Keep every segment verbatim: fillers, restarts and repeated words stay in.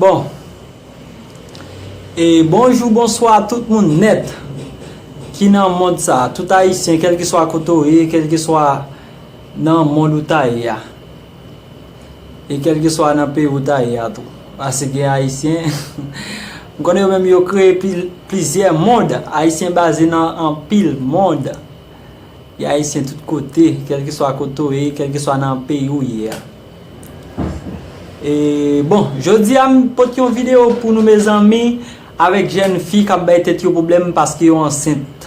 Bon. E bonjou, bonswa tout moun nèt ki nan mond sa. Tout Ayisyen, kèlkeswa kote w ye, kèlkeswa nan mond ou ta ye a. E kèlkeswa nan peyi ou ta ye a tou. Paske gen Ayisyen, m konnen yo menm yo kreye pli-, plizyè mond. Ayisyen baze nan anpil mond. Gen Ayisyen tout kote, kèlkeswa kote w ye, kèlkeswa nan peyi ou ye a. E, bon, jodi a m pote yon videyo pou nou, mezanmi, avèk jèn fi k ap bay tèt yo pwoblèm paske yo ansent.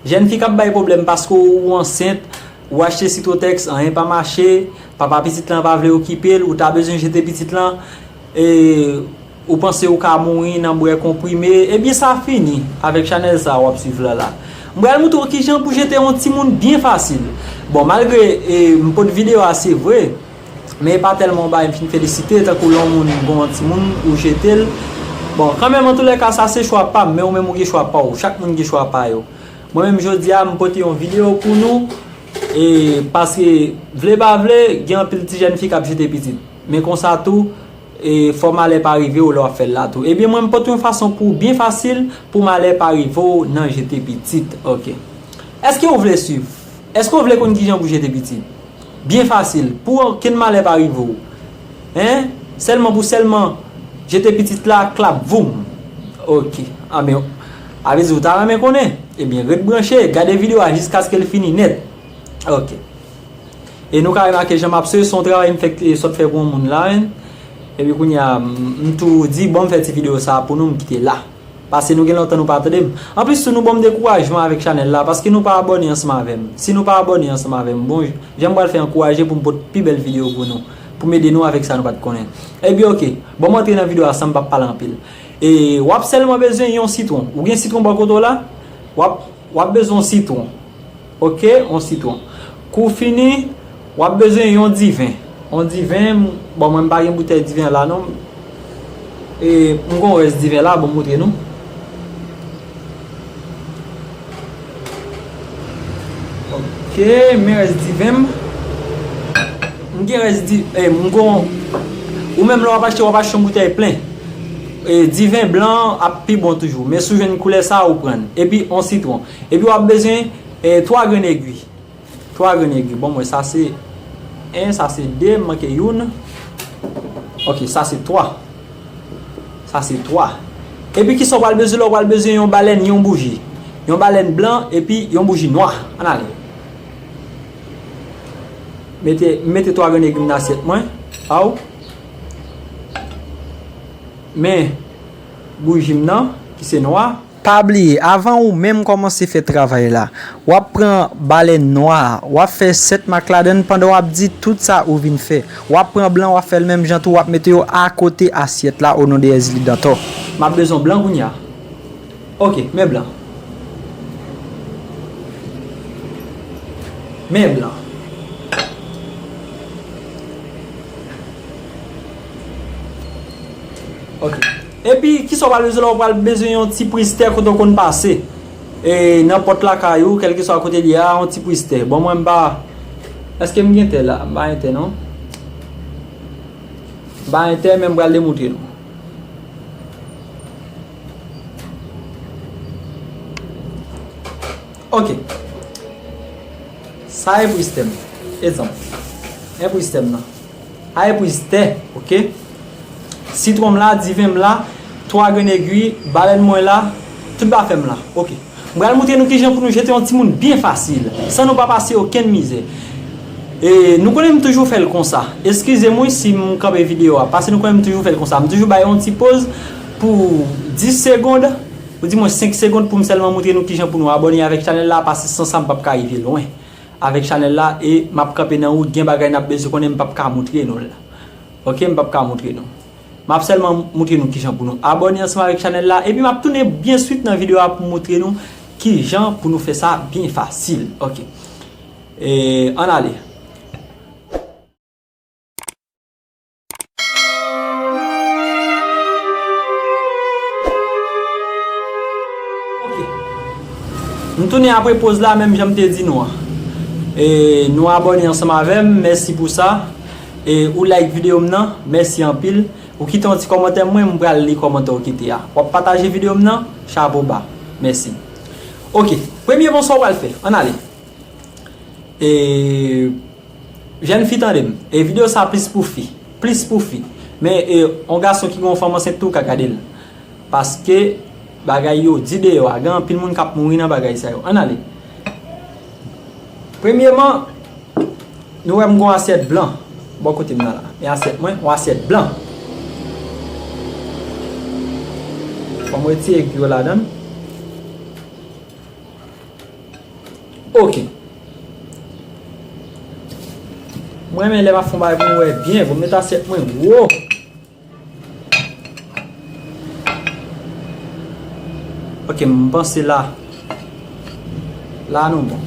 Jèn fi k ap bay pwoblèm paske w ansent, ou achte Citrotex, anyen pa mache, papa pitit lan pa vle okipe l, ou ta bezwen jete pitit lan, e ou panse ou ka mouri nan bwè konprime, ebyen sa fini avèk chanèl sa a w ap swiv la la. M pral moutre w kijan pou jete yon timoun byen fasil. Bon, malgre, e, m pote videyo a, se vre, men e pa tèlman yon bagay m fin felisite, tankou lè yon moun gen yon timoun, ou jete l. Bon, kanmenm, antoulèka, sa se chwa pa m, men ou menm ou gen chwa pa w. Chak moun gen chwa pa yo. Mwen menm, jodi a, m pote yon videyo pou nou, e, paske, vle pa vle, gen anpil ti jèn fi k ap jete pitit. Men konsa tou, e, fò malè pa rive w lè w ap fè l la tou. Ebyen, mwen, m pote yon fason pou byen fasil pou malè pa rive w nan jete pitit. Ok. Èske w vle swiv? Èske w vle konn kijan pou jete pitit? Byen fasil, pou okenn malè pa rive w. Hein? Sèlman pou sèlman jete pitit la, klap, voum. Ok. Anben, a vle di ou ta renmen konnen? Ebyen, ret branche, gade videyo a jiskaske l fini nèt. Ok. E nou ka remake jan m ap swiv, se yon travay m fèk, e, sot fè pou yon moun la, hein. Epi kounye a, m, m tou di, bon, m fè ti videyo sa a pou nou, m kite la. Paske nou gen lontan nou pa tande m. Anplis tou, nou ban m dekourajman avèk chanèl la, paske nou pa abòne ansanm avè m. Si nou pa abòne ansanm avè m, bon, jan m pral fè ankouraje pou m pote pi bèl videyo pou nou, pou m ede nou avèk sa nou pa t konnen. Ebyen, ok, bon, m antre nan videyo a san m p ap pale anpil. E w ap sèlman bezwen yon sitwon. Ou gen sitwon bò kote w la? W ap W ap bezwen yon sitwon. Ok, yon sitwon. Kou w fini, w ap bezwen yon diven. Yon diven, bon, mwen m pa gen boutèy diven la non. E, m gon rès diven la, bon, m moutre nou. Ok, men rès diven m. M gen rès di-, e, m gon, ou menm lè w ap achte, w ap achte yon boutèy plen. E, diven blan ap pi bon toujou. Men si w jwenn koulè sa, ou pran l. Epi, yon sitwon. Epi w ap bezwen, e, twa grenn egwi. Twa grenn egwi. Bon, mwen, sa se en, sa se de, m manke youn. Ok, sa se twa. Sa se twa. Epi kisa w pral bezwen la? W pral bezwen yon balèn, yon bouji. Yon balèn blan, epi yon bouji nwa. Ann ale. Mete, mete twa grenn egwi m nan asyèt mwen. Aw. Men bouji m nan, ki se nwa. Pa bliye, avan ou menm kòmanse fè travay la, w ap pran balèn nwa a, w ap fè sèt mak ladan l pandan w ap di tout sa ou vin fè. W ap pran blan, w ap fè l menm jan tou, w ap mete yo akote asyèt la, o non de Ezli Dantò. M ap bezwen blan kounye a. Ok, men blan. Men blan. Ok. Epi, kisa w pral bezwen la? W pral bezwen yon ti priz tè kote w konn pase. E, nan pòt lakay ou, kèlkeswa kote l ye a, yon ti priz tè. Bon, mwen, m pa, èske m gen tè la? M pa gen tè, non. M pa gen tè, men m pral demontre nou. Ok. Sa e priz tè m. Egzanp. E priz tè m nan. A e priz tè, ok? Sitwon m la, diven m la, twa grenn egwi, balèn mwen la, tout bafè m la. Ok. M pral montre nou kijan pou nou jete yon timoun byen fasil, san nou pa pase okenn mizè. E nou konnen m toujou fè l konsa. Eskize m wi si m kanpe videyo a, paske nou konnen m toujou fè l konsa. M toujou bay yon ti poz pou dis segonn, ou di mwen senk segonn pou m sèlman montre nou kijan pou nou abòne avèk chanèl la, paske san sa m p ap ka rive lwen avèk chanèl la, e m ap kanpe nan wout, gen bagay n ap bezwen konnen m p ap ka montre nou l. Ok, m p ap ka montre nou. M ap sèlman montre nou kijan pou nou abòne ansanm avèk chanèl la, epi m ap tounen byen swit nan videyo a pou montre nou kijan pou nou fè sa byen fasil. Ok. E, ann ale. Ok. M tounen apre poz la, menm jan m te di nou an. E, nou abòne ansanm avè m, mèsi pou sa. E, ou like videyo m nan, mèsi anpil. Ou kite yon ti kòmantè mwen, m pral li kòmantè w kite a. W ap pataje videyo m nan, chapo ba. Mèsi. Ok, premye bonswa w pral fè. Ann ale. E, jèn fi tande m. E videyo sa plis pou fi. Plis pou fi. Men, e, yon gason ki gen yon fanm ansent tou ka gade l. Paske bagay yo di deyò a, gen anpil moun k ap mouri nan bagay sa yo. Ann ale. Premyeman, nou wè m gen yon asyèt blan bò kote m nan la. Men asyèt mwen, yon asyèt blan. Fò m retire egwi yo ladan l. Ok. Mwen renmen lè m ap fè yon bagay pou m wè byen, pou m met asyèt mwen wo. Ok, m panse la. La nou bon.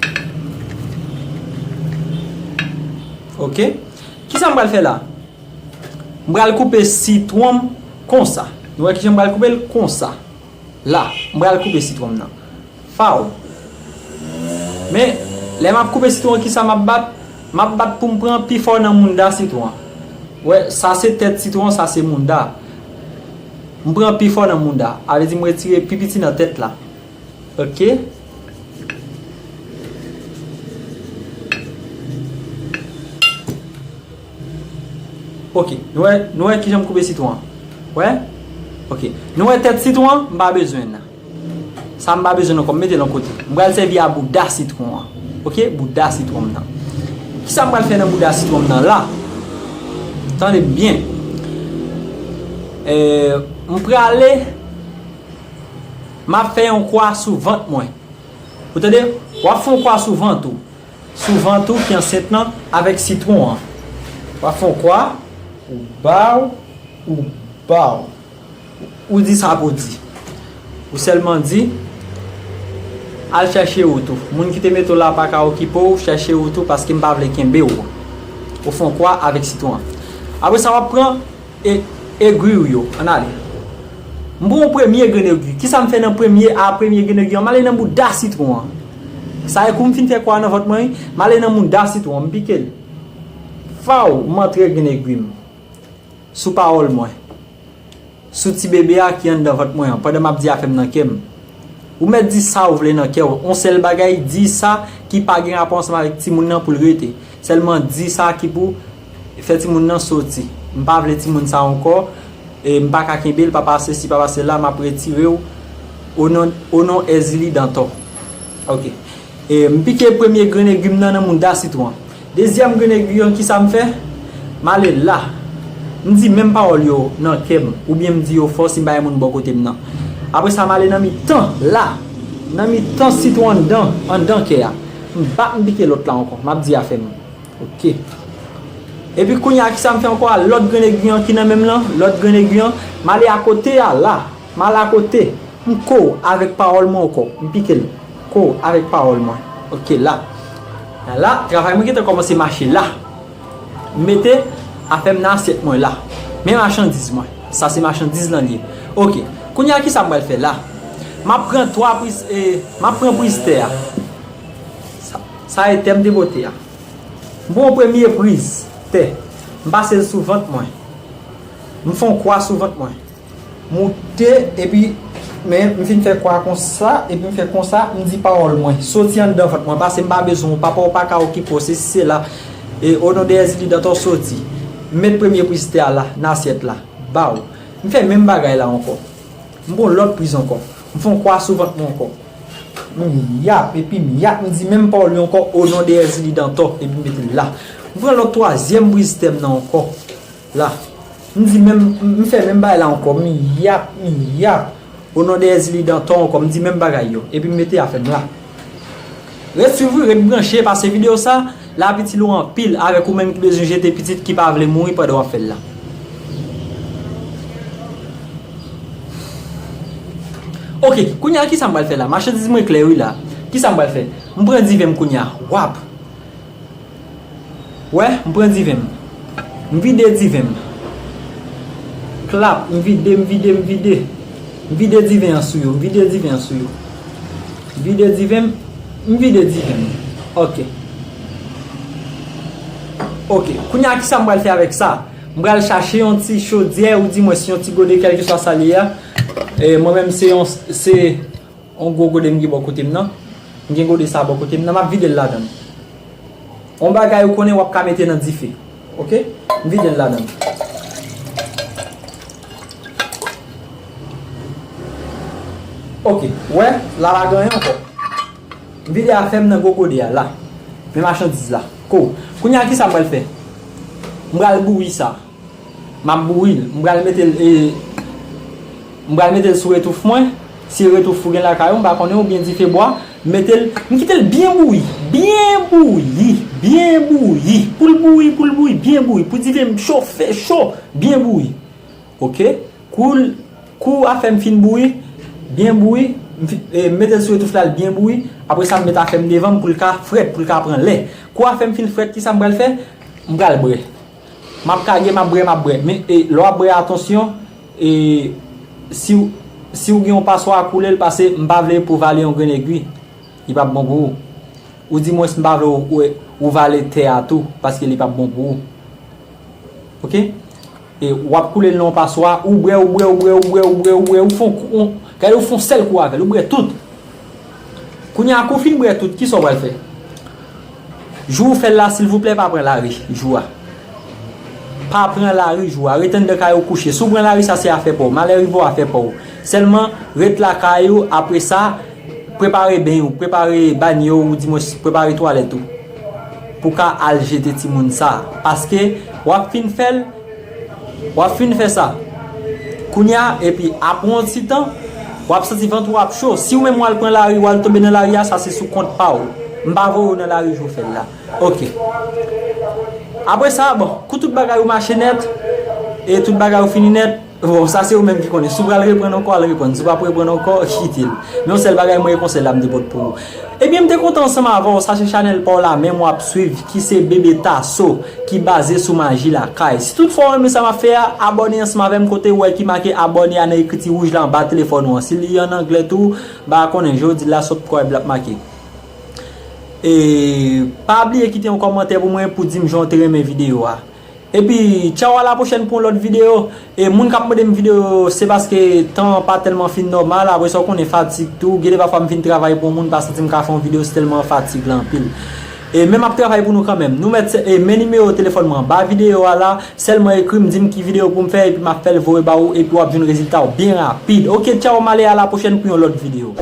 Ok. Kisa m pral fè la? M pral koupe sitwon m konsa. Nou wè kijan m pral koupe l konsa. La, m pral koupe sitwon m nan. Faw. Men, lè m ap koupe sitwon an, kisa m ap bat? M ap bat pou m pran pi fò nan mounda sitwon an. Wè, sa se tèt sitwon, sa se mounda. M pran pi fò nan mounda. A vle di m retire pi piti nan tèt la. Ok. Ok, nou wè, nou wè kijan m koupe sitwon an. Wè? Ok. Nou wè tèt sitwon an, m pa bezwen l. Sa m pa bezwen ankò, m mete l yon kote. M pral sèvi a bouda sitwon an. Ok? Bouda sitwon m nan. Kisa m pral fè nan bouda sitwon m nan la? Tande m byen. Eh, m prale, m ap fè yon kwa sou vant mwen. Ou tande? W ap fè yon kwa sou vant ou. Sou vant ou ki ansent lan avèk sitwon an. W ap fè yon kwa, ou ba w, ou ba w. Ou di sa pou w di. Ou sèlman di, al chèche wout ou. Moun ki te mete w la pa ka okipe w, chèche wout ou paske m pa vle kenbe w. Ou fè yon kwa avèk sitwon an. Apre sa, w ap pran e, egwi w yo. Ann ale. M pran yon premye grenn egwi. Kisa m fè nan premye a premye grenn egwi an? M ale nan bouda sitwon an. Sa e kou m fin fè kwa nan vant mwen, wi. M ale nan mouda sitwon an, m pike l. Faw, m antre grenn egwi m. Sou pawòl mwen. Sou ti bebe a ki anndan vant mwen an, pandan m ap di afè m nan kè m. Ou mèt di sa ou vle nan kè w. On sèl bagay, di sa ki pa gen rapò ansanm avèk timoun nan pou l rete. Sèlman di sa ki pou fè timoun nan soti. M pa vle timoun sa ankò. E m pa ka kenbe l, papa sesi, papa sela, m ap retire w. O non, o non Èzili Dantò. Ok. E m pike premye grenn egwi m nan nan mouda sitwon an. Dezyèm grenn egwi an, kisa m fè? M ale la. M di menm pawòl yo nan kè m, oubyen m di yo fò si m pa gen moun bò kote m nan. Apre sa, m ale nan mitan la. Nan mitan sitwon anndan, anndan kè a. M bat, m pike lòt la ankò. M ap di afè m. Ok. Epi kounye a, kisa m fè ankò a? Lòt grenn egwi an ki nan men m lan, lòt grenn egwi an, m ale akote a la. M al akote, m ko avèk pawòl mwen ankò. M pike l. Ko avèk pawòl mwen. Ok, la. La, travay mwen gentan kòmanse mache la. M mete afè m nan asyèt mwen la. Men machandiz mwen. Sa se machandiz lan l ye. Ok. Kounye a, kisa m pral fè la? M ap pran twa priz, e, m ap pran priz tè a. Sa, sa e tè m te pote a. M pran yon premye priz tè. M pase l sou vant mwen. M fè yon kwa sou vant mwen. Moute, epi, men, m fin fè kwa konsa, epi m fè konsa, m di pawòl mwen. Soti anndan vant mwen, paske m pa bezwen w, papa w pa ka okipe w, sesi sela. E, o non de Èzili Dantò, soti. M met premye priz tè a la, nan asyèt la. Ba w. M fè menm bagay la ankò. M pran lòt priz ankò. M fè yon kwa sou vant mwen ankò. M yap, epi m yap, m di menm pawòl yo ankò, o non de Èzili Dantò, epi m mete l la. M pran lòt twazyèm priz tè m nan ankò. La. M di menm, m fè menm bagay la ankò. M yap, m yap. O non de Èzili Dantò ankò, m di menm bagay yo. Epi m mete afè m la. Ret swiv wi, ret branche, paske videyo sa, l ap itil ou anpil avèk ou menm ki bezwen jete pitit ki pa vle mouri pandan w ap fè l la. Ok, kounye a, kisa m pral fè la? Machandiz mwen klè wi la. Kisa m pral fè? M pran diven m kounye a. Wap! Wè, m pran diven m. M vide diven m. Klap, m vide, m vide, m vide. M vide diven an sou yo, m vide diven an sou yo. M vide diven m, m vide diven m. Ok. Ok, kounye a, kisa m pral fè avèk sa? M pral chache yon ti chodyè, oudimwens yon ti gode, kèlkeswa sa l ye a. E mwen menm, se yon, se yon gwo gode m gen bò kote m nan. M gen gode sa bò kote m nan, m ap vide l ladan l. Yon bagay ou konnen w ap ka mete nan dife. Oke? M vide l ladan l. Oke, w wè, la pa gen anyen ankò. M vide afè m nan gwo gode a la. Men machandiz la. Ko. Kounye a, ki sa m pral fè? M pral bouyi sa. M ap bouyi l. M pral mete l, e, m pral mete l sou retouf mwen. Si retouf ou gen lakay ou, m pa konnen, oubyen dife bwa. M mete l, m kite l byen bouyi. Byen bouyi. Byen bouyi. Pou l bouyi, pou l bouyi, byen bouyi. Pou dife m cho, fè cho. Byen bouyi. Oke? Kou l, kou afè m fin bouyi, byen bouyi, m fi-, e, m mete l sou retouf la, l byen bouyi. Apre sa, m met afè m devan m pou l ka frèt, pou l ka pran lè. Kou afè m fin frèt, ki sa m pral fè? M pral bwè. M ap kage, m ap bwè, m ap bwè. Men, e, lè w ap bwè, atansyon, e, si w, si w gen yon paswa, koule l, pase m pa vle pou vale yon grenn egwi. Li p ap bon pou ou. Oudimwens, m pa vle w, w, ou vale tè a tou, paske li p ap bon pou ou. Oke? E w ap koule l nan yon paswa, ou bwè, ou bwè, ou bwè, ou bwè, ou bwè, ou bwè, ou fè yon kou, yon, gade, ou fè yon sèl kou avè l, ou bwè tout. Kounye a, kou w fin bwè tout, ki sa w pral fè? Jou ou fè l la, silvouplè, pa pran lari jou a. Pa pran lari jou a. Ret anndan kay ou kouche. Si w pran lari, sa se afè pa w. Malè rive w, afè pa w. Sèlman, ret lakay ou, apre sa, prepare beny ou, prepare banyo ou, oudimwens, prepare twalèt ou. Pou w ka al jete timoun sa. Paske, w ap fin fè l, w ap fin fè sa. Kounye a, epi apre yon ti tan, w ap santi vant ou ap cho. Si w menm w al pran lari, w al tonbe nan lari a, sa se sou kont pa w. M pa voye w nan lari jou w fè l la. Oke. Apre sa, bon, kou tout bagay ou mache nèt, e tout bagay ou fini nèt, bon, sa se ou menm ki konnen. Si w pral reprann ankò, al reprann. Si w p ap reprann ankò, kite l. Men yon sèl bagay, mwen, e konsèy la m te pot pou ou. Ebyen, m te kontan ansanm avè w. Sa se chanèl pa w la menm w ap swiv, ki se Bebe Tasso, ki baze sou maji lakay. Si toutfwa w renmen sa m ap fè a, abòne ansanm avè m kote w wè ki make abòne a nan ekriti wouj la anba telefòn ou an. Si li an anglè tou, m pa konnen, jodi la, sòt kwè l ap make. E pa bliye kite yon kòmantè pou mwen pou di m jan w te renmen videyo a. Epi, tchaw, a la pwochèn pou yon lòt videyo. E moun k ap mande m videyo, se paske tan an pa tèlman fin nòmal. Apre sa, w konnen fatig tou. Gen de pafwa m fin travay pou yon moun, pa santi m ka fè yon videyo, se tèlman fatig la anpil. E men m ap travay pou nou kanmenm. Nou mèt, e men nimewo telefòn mwen anba videyo a la. Sèlman ekri m, di m ki videyo pou m fè, epi m ap fè l voye ba ou, epi w ap jwenn rezilta w byen rapid. Oke, tchaw, m ale, a la pwochèn pou yon lòt videyo.